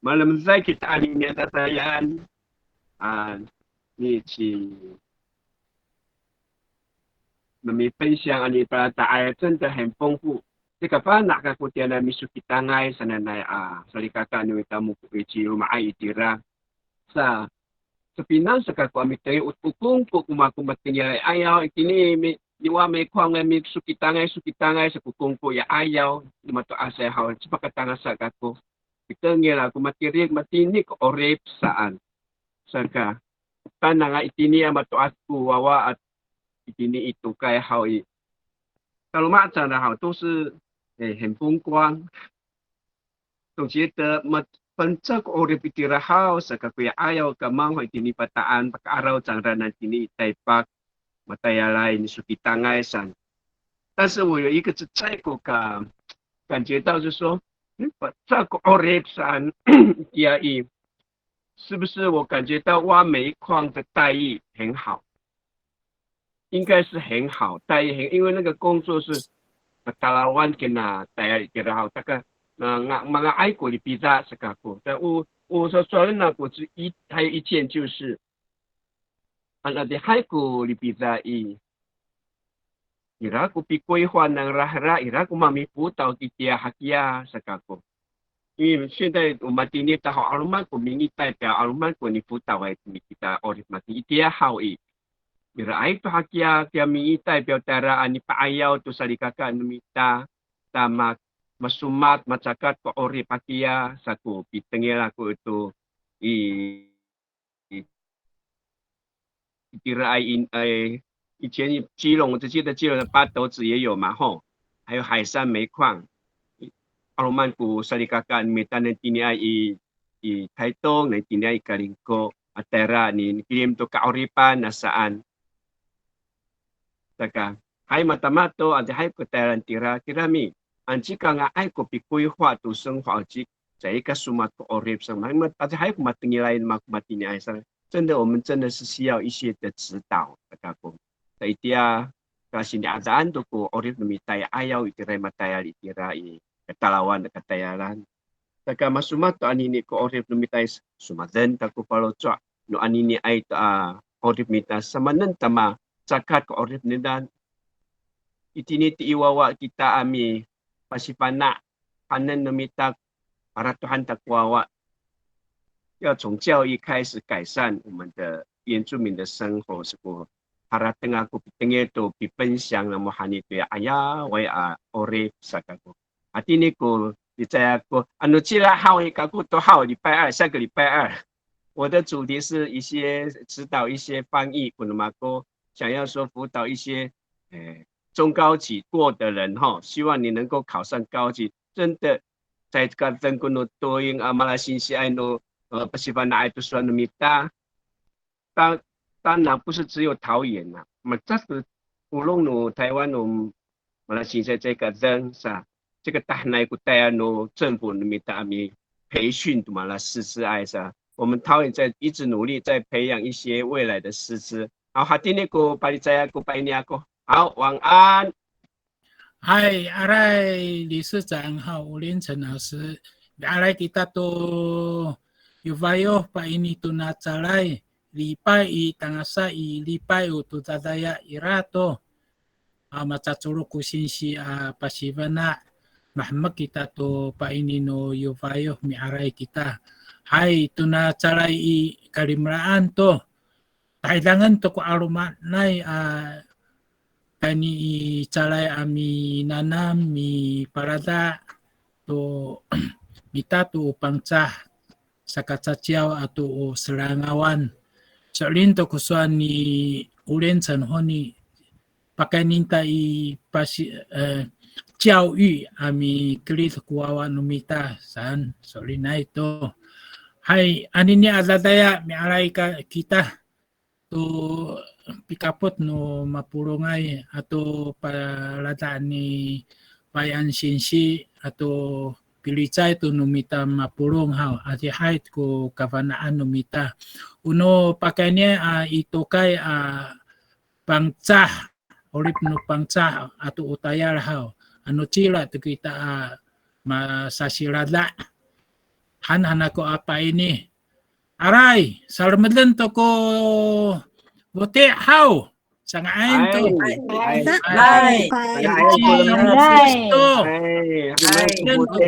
Malemecay kita anini a tatayaan. A, ni ci, no mi分享 anini palata'ay 真的很丰富. Cika fana' kako tiya a misokitangay sananay a salikaka no mita mako i ci Loma'ay itira. Sa, sapinang sa kako a mitengil o kongko ko mako matengil i 'ayaw itini mi, niwa Maikowang a misokitangay, sokitangay sa ko kongko i 'ayaw, no mato'asay haw, cipakatangasa kako. Mitengil ako matirik, matini ko 'orip saan. Saka, tanang a itini a mato'as ko wawa a itini i tokay haw i. Taloma' cangra haw, 都是, e, 很风光. 总觉得 ma, fangcal ko 'orip itira haw, saka ko i 'ayaw kamang ho itini Fata'an, paka'araw cangra nani tini i Taypak, matayalay, nisokitangay saan. 但是我有一个 cecay ko ka, 感觉到就是说, e, fangcal ko 'orip saan, itiya i, 是不是我感觉到 Wa Maikowang 的待遇很好？应该是很好，待遇很，因为那个工作是 matalawan kina tayal itira haw, taka, na, nga, manga'ay ko lipida sa kako. Ta o, o sasowalen ako, 只一, 还有一件就是, ano adihay ko lipida i, ira ko pikoyhoan nangra hira, ira ko mamifotaw itiya hakiya sa kako. 因为现在 o matini ta haw, 'aloman ko mingitay tiya, 'aloman ko nifotaway ko mikita 'orip matini itiya haw i. Iraay to hakiya, kiya mingitay piya tayra a nipa'ayaw to salikaka no mita, ta ma, masomat, macakat ko 'orip hakiya, sa ko pitengil ako to i, i, itiraay in, ay, 以前基隆，我只记得基隆的八斗子也有嘛，吼，还有海山煤矿。'Aloman ko salikaka no mita nani tiniay i, i Taytong, nani tiniay i Kalingko, a tayra ni, nikilim to ka'oripan a saan. Saka, hay matama to, adihay ko tayal itira, kirami, anci ka nga'ay ko pikoyhoan to 生活 ci, caay ka somat ko 'orip sa, ma, ma, adihay ko matengilay no mako matiniay sa, 真的，我们真的是需要一些的指导 sa kako. Sa itiya, kasini'adaan to ko 'orip no mita i 'ayaw itira i matayal itira i katalawan a katayalan. Saka masomat to anini ko 'orip no mita i, somaden ta ko faloco' no aniniay to a 'orip mita, samaanen ta macakat ko 'orip nira. Itini to i wawa kita a mipasifana', hanen no mita, paratohan ta ko wawa. 要从教育开始改善我们的原住民的生活，是不？ harateng ako pitengil to pifensiyang namo hani to ya ayaway a 'orip sa kako. Hatini ko licay ako, ano cila haw i kako to haw, 礼拜二，下个礼拜二。我的主题是一些指导一些翻译，ko no mako 想要说辅导一些，诶，中高级过的人哈，希望你能够考上高级。真的，在这个 ko no toing a malasinsiay no, 呃，pasifana'ay to sowal no mita. 当，当然不是只有桃园啦，那么这是 polong no Taiwan no malasinsiay 这个人 sa, 这个 tahanay ko tayal no 政府 no mita a mi 培训 to malasinsiay sa. 我们桃园在一直努力在培养一些未来的师资。好，hatini ko palicay ako, paini ako. 好，晚安。 Hay, aray 理事长 haw, 吴连成老师, mi'aray kita to yofayof paini tona calay, 礼拜一 tangasa i 礼拜五 to dadaya ira to. A, macacorok ko singsi a pasifana', mahemek kita to paini no yofayof mi'aray kita. Hay, tona calay i kalimelaan to. Tahidangen to ko 'alomanay a tayni i calay a minanam, mipalada' to mita to o Pangcah, sakacaciyaw ato o serangawan. So'elin to ko sowal ni 吴连成 honi, pakayni ta i pasi, eh, 教育 a mikerid ko wawa no mita saan, so'elinay to. Hay, anini a dadaya mi'aray ka kita to pikapot no mapolongay ato palada' ni Fayan singsi ato pilicay to no mita mapolong haw, adihay ko kafana'an no mita. O no pakayni a i tokay a Pangcah, 'orip no Pangcah ato o tayal haw, ano cila to kita a masasilada'. Han han ako a paini. Aray, salemeden to ko foti' haw. Sanga'en to. Hay, hay, Hay. hay. Ci Yis to. Hay, Salemeden to ko